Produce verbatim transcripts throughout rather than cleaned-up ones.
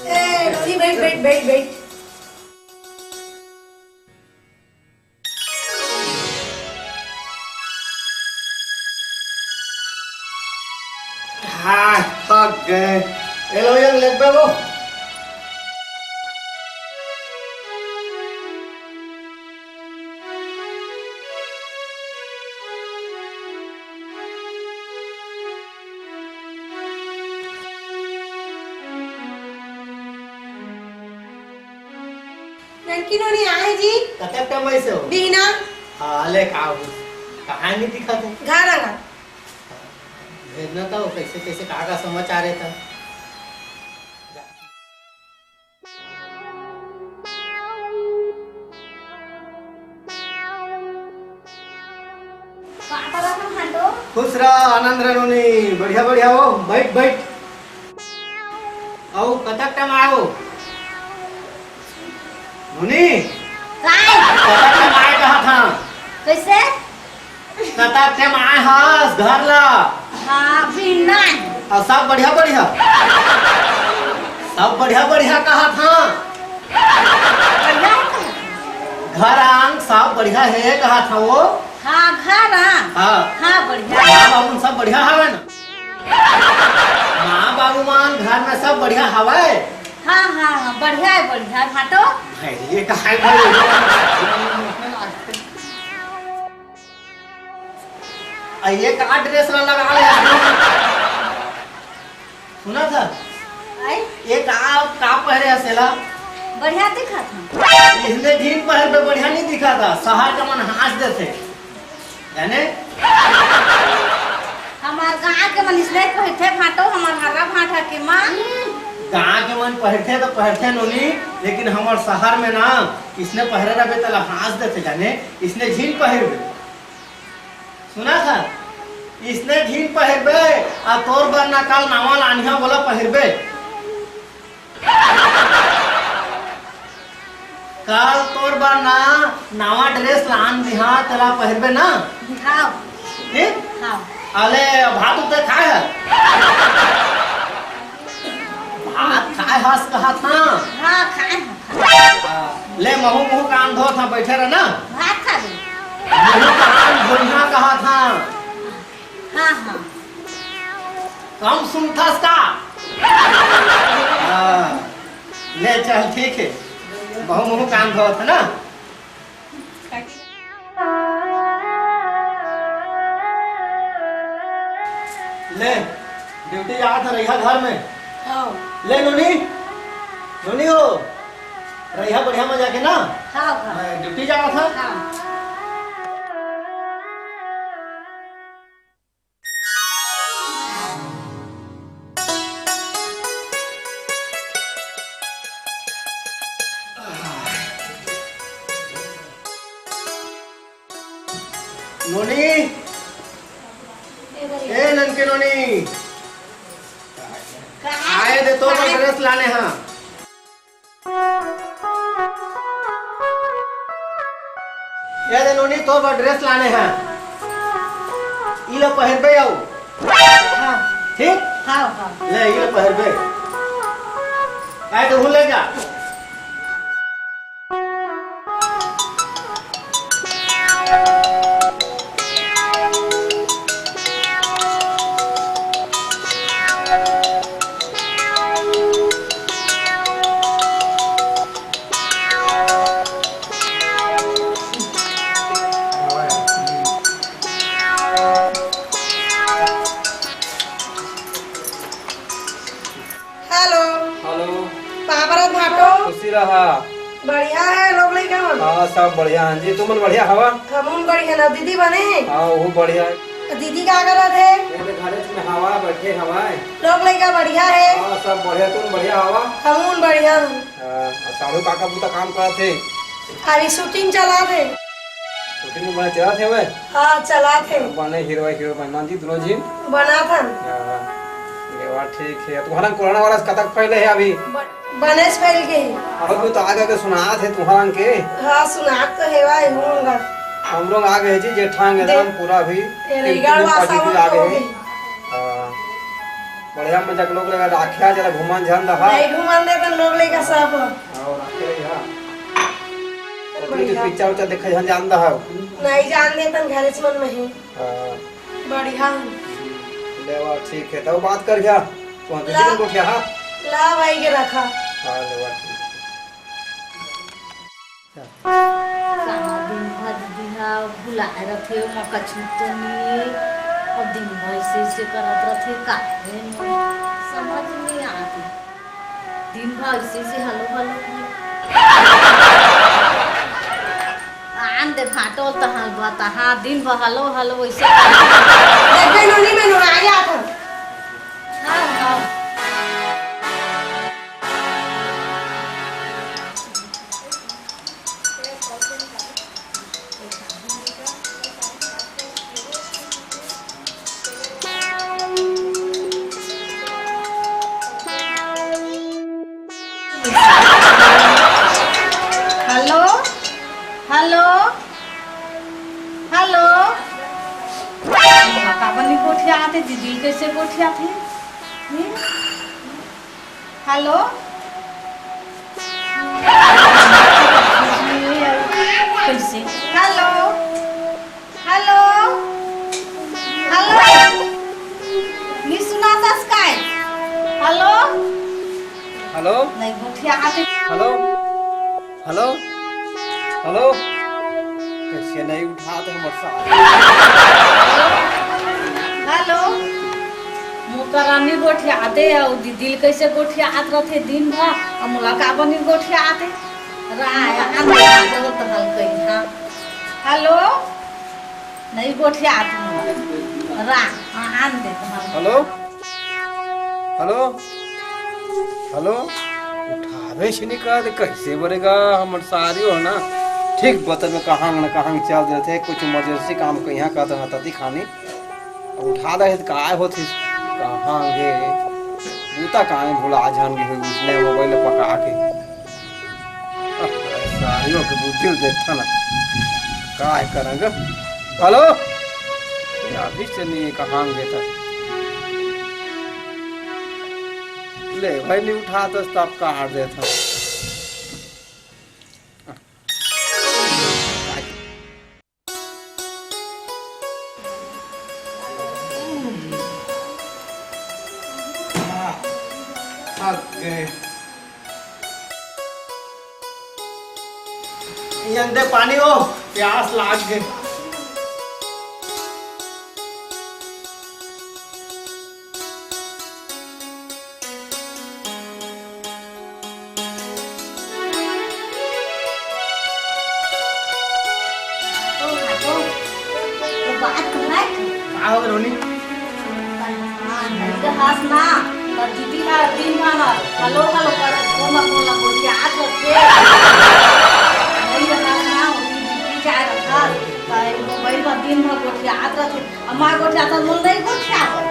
ए, डोली, बैठ, बैठ, बैठ, बैठ। हाँ, थक गए। ए लो, ये लेट बे वो। ननकी नोनी आए जी। कतक time होइस हो? बिहना। हाँ, ले का हो? कहाँ नहीं दिखा तू? घर आना। भेजना तो कैसे, कैसे, का, का समाचार है तो? का करत हन भांटो? खुश रह, आनंद रह नोनी, बढ़िया, बढ़िया हो, बैठ, बैठ। अउ कतक time आए हो? नोनी, काय? कतक time आए कहा था? कैसे? कतक time आए हस घर ला? हाँ, बिना। अउ सब बढ़िया, बढ़िया? सब बढ़िया, बढ़िया कहा था। बढ़िया है कहा। घर आंग सब बढ़िया है कहा था वो। हाँ, घर आंग। हाँ। हाँ, बढ़िया। माँ बाबू सब बढ़िया हवे ना? माँ बाबू मन घर में सब बढ़िया हवे? हाँ, हाँ, हाँ, बढ़िया है, बढ़िया है, भांटो। भाई, ये कहा है भाई? आ, ये का dress ला लगा ले? सुना था? आई? ये का, का पहरे हस एला? बढ़िया दिखत हन। इसने दिन पहर पे बढ़िया नहीं दिखा था, शहर के मन हाँस देथे। जाने? हमार गाँव के मन इसने पहिरथे भांटो, हमार हर्रा भांटा के मन। गाँव के मन पहिरथे तो पहिरथे नोनी, लेकिन हमार शहर में ना इसने पहरे रहे तेला हाँस देथे जाने, इसने झिन पहिरबे। सुना था? इसने झिन पहिरबे, आ तोर बर ना काल नावा लानिहा बोला पहिरबे। काल तोर बर ना नावा dress लान दिहा, तेला पहिरबे ना? हाँ। ठीक? हाँ। अले भात उते खाए है? भात खाए हस कहा था? हाँ, खाए हैं। हाँ, ले महू मुहू कान धो था, बैठे रह ना। भात खा ले। मुहू कान धोइहा कहा था। हाँ, हाँ। कम सुनथस का? हाँ, ले चल, ठीक है। महू मुहू कान धो था ना। ले, duty जात ह, रहिहा घर में। हाँ। ले नोनी, नोनी हो, रहिहा बढ़िया मजा के ना। हाँ, हाँ। मैं duty जात ह। हाँ। नोनी, ए ननके नोनी, आए दे तो मैं dress लाने हाँ। ए दे नोनी, तोर बर ड्रेस लाने हैं, ई लो पहिरबे अउ। हाँ। ठीक? हाँ, हाँ। ले, ई लो पहिरबे। काय तो भूल ले जा। हेलो। हेलो। पापरा भाटो। खुशी रहा। बढ़िया है लोग लइका मन? हाँ, सब बढ़िया हैं जी। तुमन बढ़िया हवा? हमन बढ़िया ना। दीदी बने हैं? हाँ, वो बढ़िया है। दीदी का करत है? ये तो घर में हवा, बैठे हवा है। लोग लइका बढ़िया है? हाँ, सब बढ़िया। तुम बढ़िया हवा? हमन बढ़िया हैं। हाँ, आ साढ़ू काका बुता काम करत हे? अभी शूटिंग चलात हे। शूटिंग में बने चलात हे वह? हाँ, चलात हे। बने हीरो हीरो बनना जी, दोनों झिन? बनात हन। हाँ, ये बात ठीक है। तुम्हारा कोरोना वायरस कतक फैले है अभी? ब-, बनेच फैल गे। अब तो आगे आगे सुनात हे तुम्हारा के। हाँ, सुनात तो हे भाई, हम लोग। हम लोग आ गए जी, जेठांग दे-, एकदम पूरा भी तेरे तीन गाड़ दिन वासा पॉजिटिव आ गए हो हैं। गई। हाँ। बढ़िया मजाक लोग लगा राखिया जरा घुमान झन दहा। नहीं घुमान दे तो लोग लेकर सब। हाँ, राखे रही, हाँ। तो बढ़िया। पिक्चर उच्चर देखे झन जान दहा। नहीं जान दे तन घरे से मन में ही। हाँ। बढ़िया। ले वाह, ठीक है। तो बात कर गया। तो हम ला। किसी को उठिया, हाँ? ला भाई के रखा। हाँ, ले वाह, ठीक है। सारा दिन भर दीदी हा भुलाए रथे, ओमा कछु तो नी। अब दिन भर ऐसे ऐसे करत रथे, काहे नी समझ नी आते। दिन भर ऐसे ऐसे हलो हलो। आन दे फाटल तहां बता, हाँ, दिन भर हलो हलो ऐसे करत रथे। देख बे नोनी, मैं नोरा आ गया था। हाँ, हाँ। Hello, hello, hello. काबर नी गोठियाथे? दीदी कैसे गोठियाथे? हम्म? हेलो? कैसे? हेलो? हेलो? हेलो? नी सुनाथस काय? हेलो? हेलो? नहीं गोठियाथे। हेलो? हेलो? हेलो? कैसे नहीं उठात हे हमर साथ? हेलो? मोर करा नी गोठियाथे, अउ दीदी ल कैसे गोठियात रथे दिन भर, अउ मोला काबर नी गोठियाथे? रा, आन दे, आन दे, तो हल कही, हाँ। हेलो? नहीं गोठियात मोला। रा, हाँ, आन दे, तो हल। हेलो? हेलो? हेलो? उठावे से नहीं कहा, कैसे बरेगा? हमर सारी हो ना। ठीक बतन में कहाँ न कहाँ चल देथे, कुछ इमरजेंसी काम कहीं कहत ना तती खानी। अब उठा दे त काय होथे? कहाँ गे? बूता काम भुला जान गे, उसने मोबाइल पका के। अरे, सारियों के बुद्धि ल देखथन ना। काय करंग? हेलो? ये अभी से नहीं, कहाँ गे त? ले भाई, नहीं उठात हस त अब काट देथन। थक गए। ये अंदर पानी हो, प्यास लाग गए। ओ भाटो, वो बात तो है। का हो रोनी? हाँ, नहीं तो हंस ना, पर दीदी ना दिन भर हेलो हेलो कर, वो ना बोला, बोल के आज रखे। नहीं तो हंस ना, वो दीदी जा रहा, पर मोबाइल पर दिन भर बोल के आज रखे। अम्मा गोठियाथे, मोला नहीं गोठियाथे।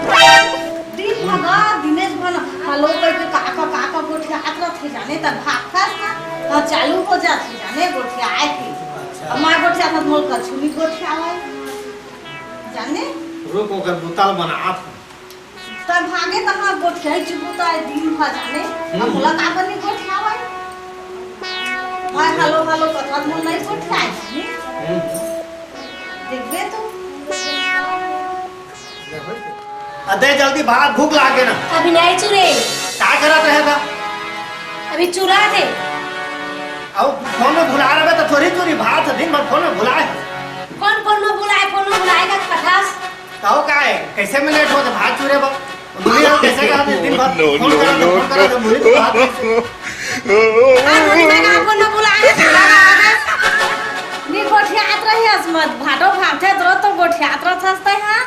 दिन भर, दिनेश भर हेलो कहिके काका, काका गोठियात रथे जाने, त भागथस ना, त चालू हो जाथे जाने गोठियाए के। हमार गोठिया था, मोर कछु नहीं गोठियावय। जाने? रुक, ओकर बुता ल बनात हूँ। तब भागे तहाँ गोठिया ही चुपुता है दिन भर जाने। हम्म। अब मोला काबर नहीं गोठियावय? भाई, हेलो, हेलो, कथा मोर नहीं गोठियाय, नहीं? हम्म। देखबे तू। अदे जल्दी भात, भूख लागे ना। अभी नहीं चुरे। का करत रहे था? अभी चुरा थे। अब फोन में भुला रहे तो थोड़ी चुरी भात, दिन भर फोन में भुलाए। कौन फोन में भुलाए? फोन में भुलाए का खटास। तो का है? कैसे में लेट होते भात चुरे बा? दुनिया कैसे का दिन भर नो, फोन नो, करा था, नो, फोन करा था, नो। मुझे तो बात नहीं। आ, नोनी, मैं का फोन में भुलाए थे, भुला रहा है। नी गोठियात रही हस मत, भाटो भाटे दरो तो गोठियात रहत हस तैं, हाँ?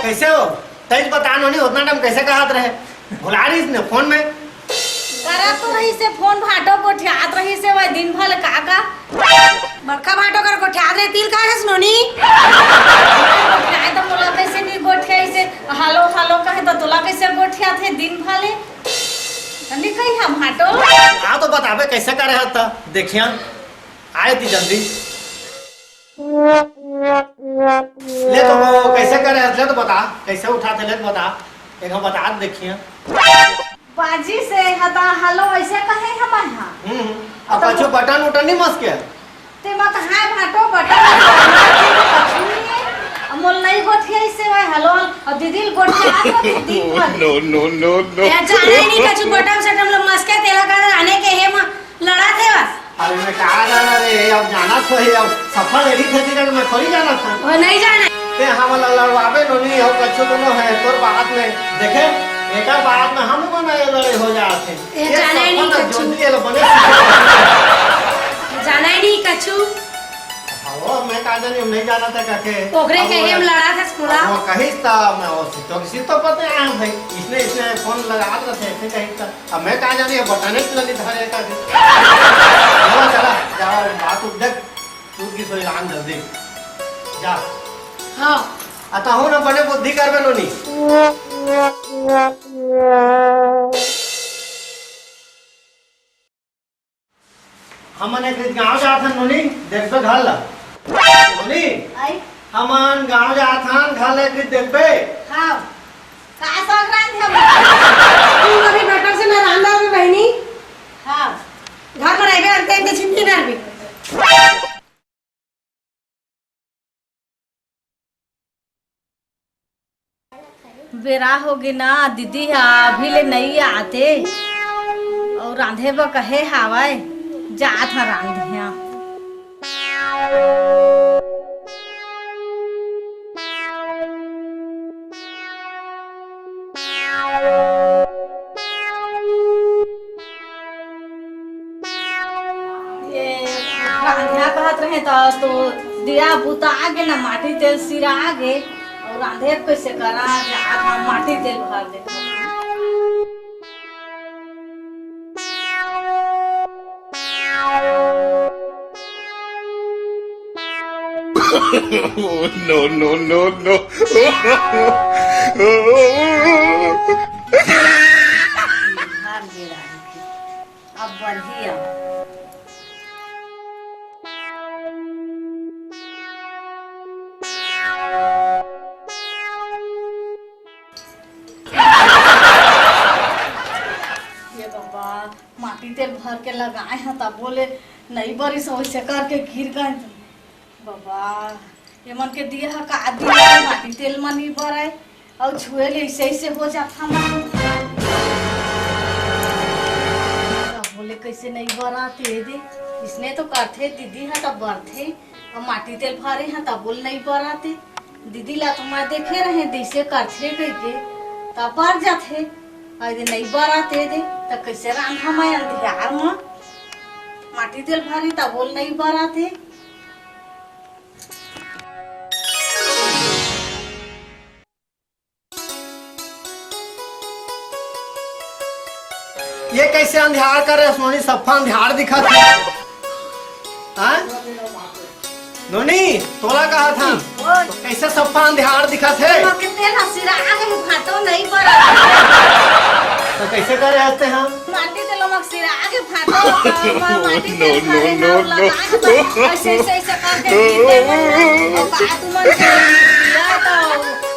कैसे हो? तैं बता नोनी, उतना टाइम कैसे कहत रहे? भुला रही इसने फोन में? करत तो रही से फोन, भाटो गोठियात रही से वही दिन भर का का? बड़का भाटो कर गोठियात रहे, तिल का है नोनी? गोठियाए तो मोला कैसे नहीं गोठियाई से, हेलो, हेलो कहे तो तोला कैसे गोठियात हे दिन भर ले? तनी कही हम भाटो? आ तो बताबे कैसे करे हस त, देखिया। आए ती जल्दी। ले तो वो कैसे करे हस, ले तो बता, कैसे उठाथे, ले तो बता, एक हम बता देखिए। बाजी से हता हेलो ऐसे कहे हमन हा। हम्म, अब कछु बटन उटन नहीं मसके? ते मत हाय भाटो बटन कछु नहीं है। अब मोल नहीं गोठिया इसे भाई हेलो, अब दीदी गोठिया आ तो दीदी भर। नो, नो, नो, नो। ए, जाने नहीं कछु बटन सटन ल मसके तेला का जाने के हे म लड़ा थे बस। अरे मैं कहा जाना रे, अब जाना तो है, अब सफल एडी खेती करके मैं थोड़ी जाना था। वो नहीं जाना। ते हमला लड़वाबे नोनी, हो कछु दोनों है, तोर बात में, देखे, एकर बात में हम मन ये लड़े हो जात है। ये ये जाने सफल नहीं ना कछु। जोंदरी ये लो बने सीखे। जाने नहीं कछु। हाँ, वो मैं कहा जानी, हम नहीं जाना था काके। ओकरे अब कहे वो हम लड़ा था पूरा। अब वो कहिस था, मैं वो सितो, सितो पते आए हैं भाई, इसने, इसने फोन लगा रहा था, ऐसे कहिस था। अब मैं कहाँ जानी है, बताने के लिए धरे का भी। चला, चला, जा, बात उठ देख, तू की सोई लान जल्दी। जा। हाँ। अतहु न बने बुद्धि करबे नोनी। हमन एक रित गाँव जात हन नोनी, देखबे घर ला। नोनी, आई? हमन गाँव जात हन, घर ला एक रित देखबे। हाँ। का साग रांध हम? तू अभी बटर से ना रांधा भी बहिनी। हाँ। घर में रहबे अंते अंते छिपी ना भी। बेरा होगे ना, दीदी ह अभी ले नइ आते, अउ रांधे बर कहे हावय, जात ह रांधिया। ये रांधिया कहत रहे त तो दिया बुता गे ना, माटी तेल सिरा गे, अउ रांधे कइसे करा, जा माटी तेल भर दे। Oh, no, no, no, no। हार गे रानी के। अब बढ़िया। ये बाबा, माटी तेल भर के लगाए ह, तबो ले नइ बरिस, वइसे करके गिर गए। बाबा, ये मन के दिया ह का दिया, माटी तेल म नइ बरय, अउ छुए ले अइसे अइसे हो जात हमन। तबो ले कइसे नइ बरात ए दे, इसने तो करथे दीदी ह, तब बरथे, अउ माटी तेल भरे ह, तबो ले नइ बरात ए। दीदी ला तो मैं देखे रहे, जइसे करथे कहिके, त बर जाथे। अउ यदि नइ बरात ए दे, त कइसे रांधा मैं अंधियार म? माटी तेल भरे, तबो ले नइ बरात ए। ये कइसे अंधियार करे, सोनी सफा अंधियार दिखत हे? हाँ? नोनी, तोला कहा था? बोल। तो कइसे सफा अंधियार दिखत हे? मके तेल ह सिरा गे, भाटो नइ बरत। तो कइसे करे हस ते हम? माटी तेल म सिरा के फाटो, त म-, माटी तेल भरे ना, लगा के त ऐसे, ऐसे, ऐसे करके गिर दे मन ना। अउ का तुमन के दिया त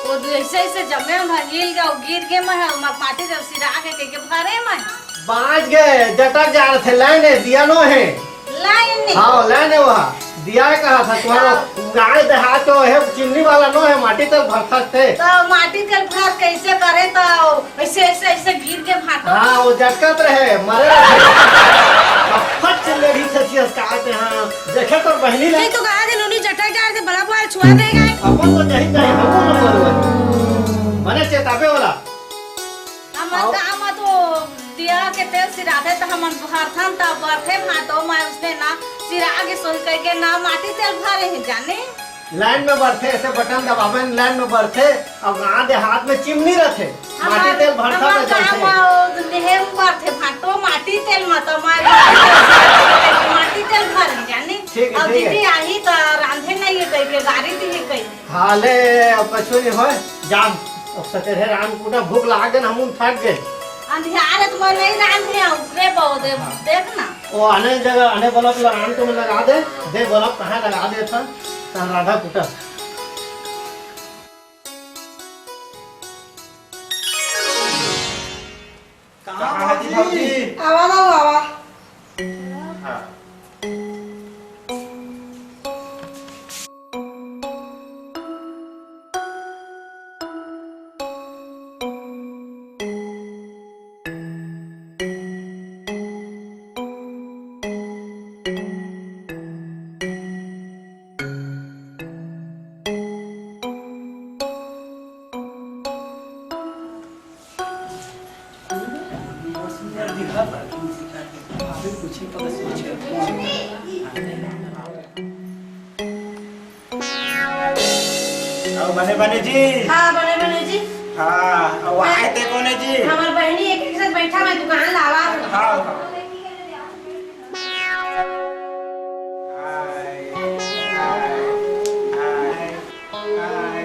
वो ऐसे, ऐसे जमे ह, हिल गए, गिर गए, मैं ह, म-, माटी तेल सिरा के, के, के भरे मैं। बाँच गए, जटक जा रहे थे, लाइन है, दिया नो है। लाइन नहीं। हाँ, लाइन है वहाँ। दिया है कहा था तुम्हारा? हाँ। गाय देहात तो है, चिमनी वाला नो है, माटी तेल भरता थे। तो माटी तेल भर कैसे करे तो ऐसे, ऐसे, ऐसे गिर के फाटो। हाँ, वो झटकत रहे, मरे रहे। अब फट से लेडी थे, सी अस्कार पे, हाँ। देखे तो बहनी ले। नहीं तो कहा दे, नूनी झटक जा रहे थे, बला बुआल छुआ दे गए। अपन तो जही जाए, हम तो मरवा। मने चेतावे वाला। हमर आओ। गाँव म तो दिया के तेल सिराथे त हमन भरथन त बरथे फाटो म उसने ना सिरा के सोही कहिके ना माटी तेल भरे हे जाने। लाइन में बरथे, ऐसे बटन दबावे न लाइन में बरथे, अउ गाँव देहात में चिमनी रथे, हमर, माटी तेल भरथा हमर त जलथे। गाँव म नेहे म बरथे फाटो माटी तेल म त मैं माटी तेल भरे जाने। ठीक है, अब ठीक है। दीदी आही त रांधे नहीं है कहिके गारी दी है कहिके। हाँ, ले, अब कछु नहीं होय, जा, अब सकेरे रांध कूटा, भूख लाग गे न, हमन थक गे। अंधियार है, तुम्हारे नहीं रांध है, ऊपरे बहु दे, हाँ। देख ना। वो आने जगह, आने बल्ब लगा, आने तुम लगा दे, दे बल्ब कहाँ लगा दे था, तहाँ रांधा कूटा। कहाँ कहाँ है जी भौजी? भौजी? आवा बाबू, आवा। हाँ। अउ बने बने जी। हाँ, बने बने जी। हाँ, अउ आए ते कोने जी? हमर बहिनी एक, एक साथ बैठा, मैं दुकान लावा। हाँ, हाँ। हाय, हाय, हाय। हाय।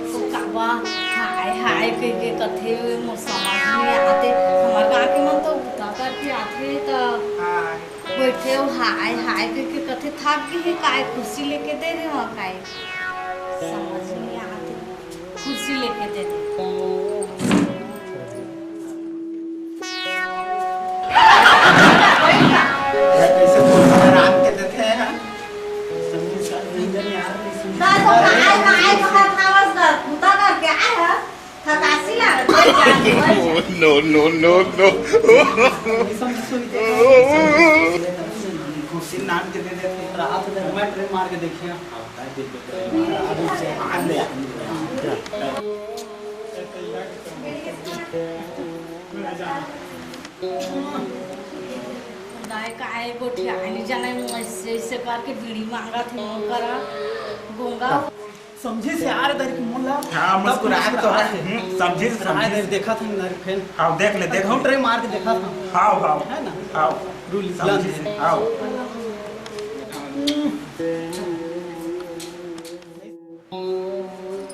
तो काबा हाय हाय कहिके कथे, मोर समझ नइ आते। हमर गाँव के मन तो बुता करके आथे त हाय। बइठे हो हाय हाय कहिके कथे, थाक गे हे काय, कुर्सी लेके दे दे वहाँ काय, समझ नइ आते। कुर्सी लेके दे दे। यार, कैसे बोल रहा है, रात के देते हैं यार। समझ साथ नहीं जन यार, नहीं समझ। ना तो काय, काय, काय, काय, बुता करके आए हैं। थकासी लागत है, जान, जान। No, no, no, no। नहीं समझ सुन के। कुर्सी नाम के दे देते हैं। रात में मैं ट्रे मार के देखिए। गाय का आए गोठिया, नहीं जाना है, ऐसे, ऐसे करके बीड़ी मांगा थे, मोर करा, गोंगा। समझी से आ रहे दर की मोला, हाँ, तब मुस्कुराए तो है। हम्म, समझी से, समझी से। देखा था ना, फिर। हाँ, देख ले, देख हम ले। ट्रे मार के देखा था। हाँ, हाँ। है ना? हाँ। रूली समझी से, हाँ।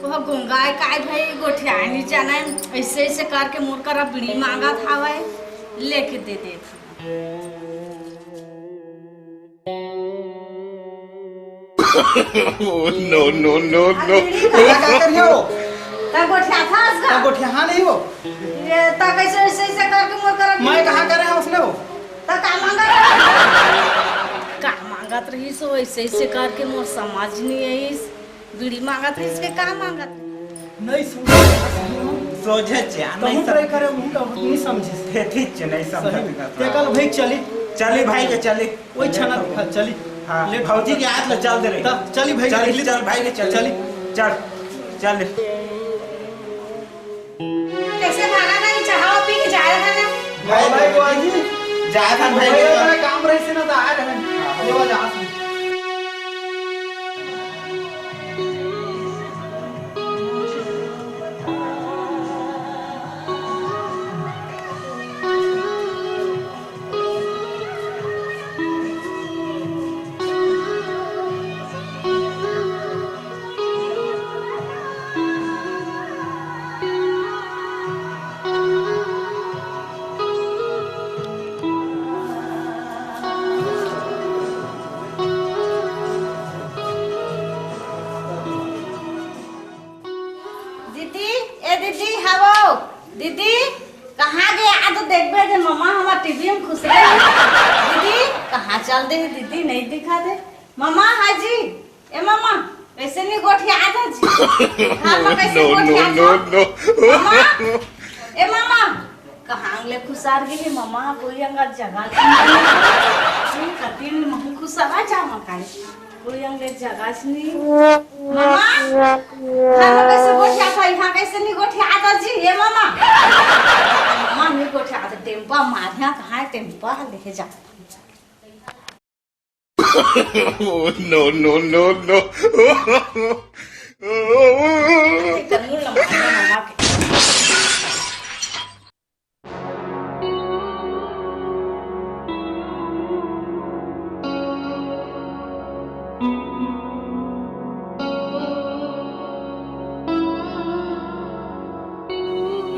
वह गुंगाए काय भाई गोठियाए नहीं जाना है, ऐसे ऐसे करके मोर करा बीड़ी मांगत हावय, लेके दे दे। Oh, no, no, no, no। Beedi का का करियो? का गोठिया था उसका? का गोठिया हाँ नहीं हो? ये ता कैसे ऐसे ऐसे करके मोर करा मैं बीड़ी कहाँ करे हैं उसने हो? ता का मांगत? का मांगत रही सो ऐसे ऐसे करके मोर समझ नहीं आई। बीड़ी मांगत रहिस के का मांगत? नहीं सुन। सोझे चे, आ, नहीं कहूँ ट्राई करे, मुँह का नहीं समझिस। हे, ठीक छे, नहीं समझत सही। का। ते कल भाई चली। चली भाई के चली। वही छना दिखा, चली। हाँ, ले। भौजी के हाथ ले चल दे रही। ता, चली भाई चली, के, चल भाई के चल। चली। चल, चल। कैसे भागा नहीं, चाहा पी के जा रहा है ना? भाई, भाई, बुआ जी। जात हन भाई, भाई, के। मेरा काम रहिस ना, तो आ रहे हैं। हाँ। ले, जा। चल दे दीदी, नहीं दिखा दे। ममा, हाजी, ए ममा, कैसे नहीं गोठिया था जी? हाँ, मैं कैसे गोठिया था? ममा, ए ममा, कहाँ ले खुसार गई है ममा? कोई अंगत जगह नहीं। कति महू खुसार जा मकाई। कोई अंगत जगह नहीं। ममा, हाँ, मैं कैसे गोठिया था? यहाँ कैसे नहीं गोठिया था जी? ए ममा, ममा नहीं गोठिया था। टेम्पा मारिया कहाँ है? टेम्पा लेके जा। Oh, no, no, no, no.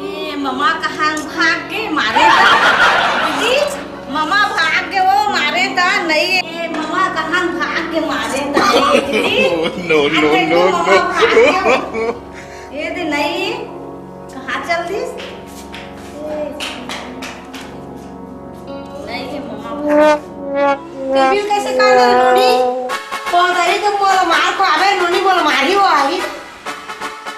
ए, ममा कहाँ भाग गे? मारे त। दीदी, ममा भाग गे वो, मारे त नहीं। ए, ममा कहाँ भाग गे? मारे त नहीं, दीदी। Oh, no, no, no, no। ममा भाग गे वो। ये दे नहीं, कहाँ चल दिस? नहीं, ये ममा भाग। टीवी कैसे काट दे नोनी? पौधा ही तो मोला मार को आवे, नोनी मोला मारी वो आई।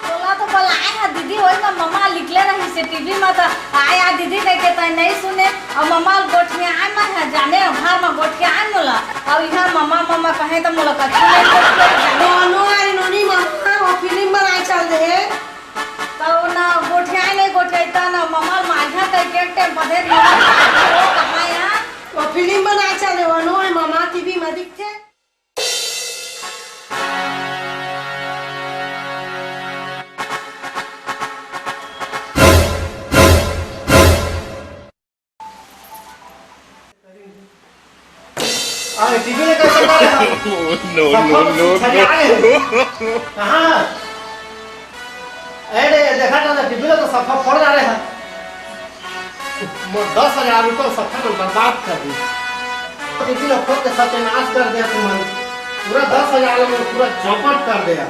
तोला तो बलाए हा दीदी, ओई म ममा लिखले रहिसे टीवी म, त आय हा दीदी कहिके तैं नइ सुने। अउ ममा ल गोठियाए म हे, जाने घर म गोठियाए मोला। अउ इहाँ ममा, ममा कहे त मोला कछु नइ गोठियाए, जाने। कोनो आय नोनी ममा, वो फिल्म बनाए चल दे हे। त वो न गोठियाए नइ गोठियाए, त न ममा ल मारिहा कहिके एक टाइम बधे ममा वो कहाँ या? वो फिल्म बनाए चल दे, वो नो आय ममा टीवी म दिखथे। अरे, टीवी ले कैसे कर रहे हो? No, no, सफा no, छरिया no। आए हैं। कहाँ? अरे, देखा था ना, टीवी ले तो सफा फोड़ डाले हैं। मोर दस हजार रुपये सफा में बर्बाद कर दी। टीवी ले फोड़ के सत्यानाश कर दिया तुमन। पूरा दस हजार में पूरा चौपट कर दिया।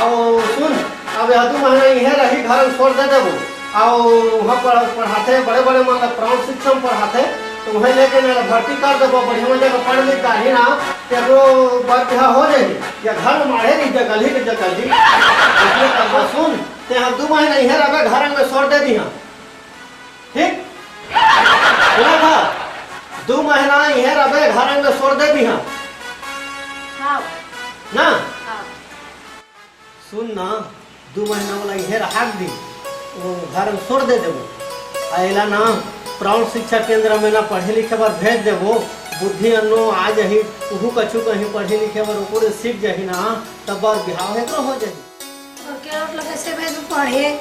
अउ सुन, अब यह दू महीना इहे रही, घर में छोड़ दे देबो। अउ वहाँ पढ़-, पढ़ाथे, बड़े-बड़े मन ला प्रौढ़ शिक्षा में पढ़ाथे, तो वहीं लेके ना भर्ती कर देबो, बढ़िया जगह पढ़ लिख जाही ना, तेरो बर बिहा हो जाही। या घर में माढ़े रही, जगल ही के जगल जी। इसलिए करबो, सुन, ते हम दू महीना इहे रहबे, घर में छोड़ दे दिहा। ठीक? सुना था? दू महीना इहे रहबे, घर में छोड़ दे दिहा। हाँ। ना? हाँ। सुन ना, दू महीना वाला इहे रहा दी, वो घर में छोड़ दे देबो। आ एला ना प्रौढ़ शिक्षा केंद्र में ना पढ़े लिखे बर भेज देबो। बुद्धि अन्नो आ जाही, उहू कछु कहीं पढ़े लिखे बर ओकरे सीख जाही ना, तब बर बिहाव एकरो हो जाही। अउ के रोट लगे से भेजबो पढ़े?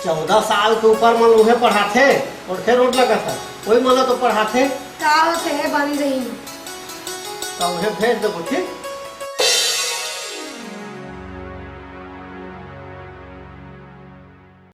चौदह साल के ऊपर मन उहे पढ़ाथे, अउ के रोट लगा था, कोई मन तो पढ़ाथे। का होथे हे बन जाही? तो उहे भेज देबो, ठीक?